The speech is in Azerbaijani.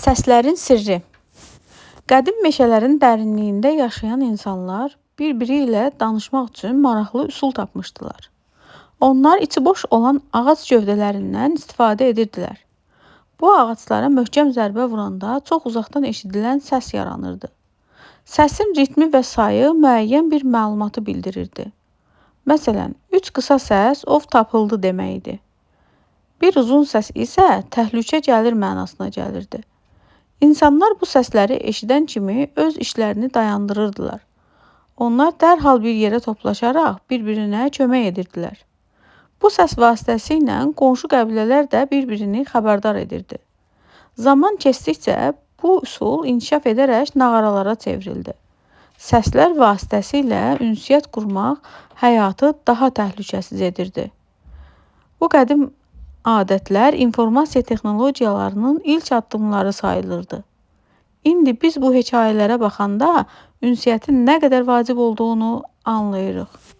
Səslərin sirri. Qədim meşələrin dərinliyində yaşayan insanlar bir-biri ilə danışmaq üçün maraqlı üsul tapmışdılar. Onlar içi boş olan ağac gövdələrindən istifadə edirdilər. Bu ağaclara möhkəm zərbə vuranda çox uzaqdan eşidilən səs yaranırdı. Səsin ritmi və sayı müəyyən bir məlumatı bildirirdi. Məsələn, 3 qısa səs ov tapıldı demək idi. Bir uzun səs isə təhlükə gəlir mənasına gəlirdi. İnsanlar bu səsləri eşidən kimi öz işlərini dayandırırdılar. Onlar dərhal bir yerə toplaşaraq bir-birinə kömək edirdilər. Bu səs vasitəsilə qonşu qəbilələr də bir-birini xəbərdar edirdi. Zaman keçdikcə bu üsul inkişaf edərək nağaralara çevrildi. Səslər vasitəsilə ünsiyyət qurmaq həyatı daha təhlükəsiz edirdi. Bu qədim adətlər informasiya texnologiyalarının ilk addımları sayılırdı. İndi biz bu hekayələrə baxanda ünsiyyətin nə qədər vacib olduğunu anlayırıq.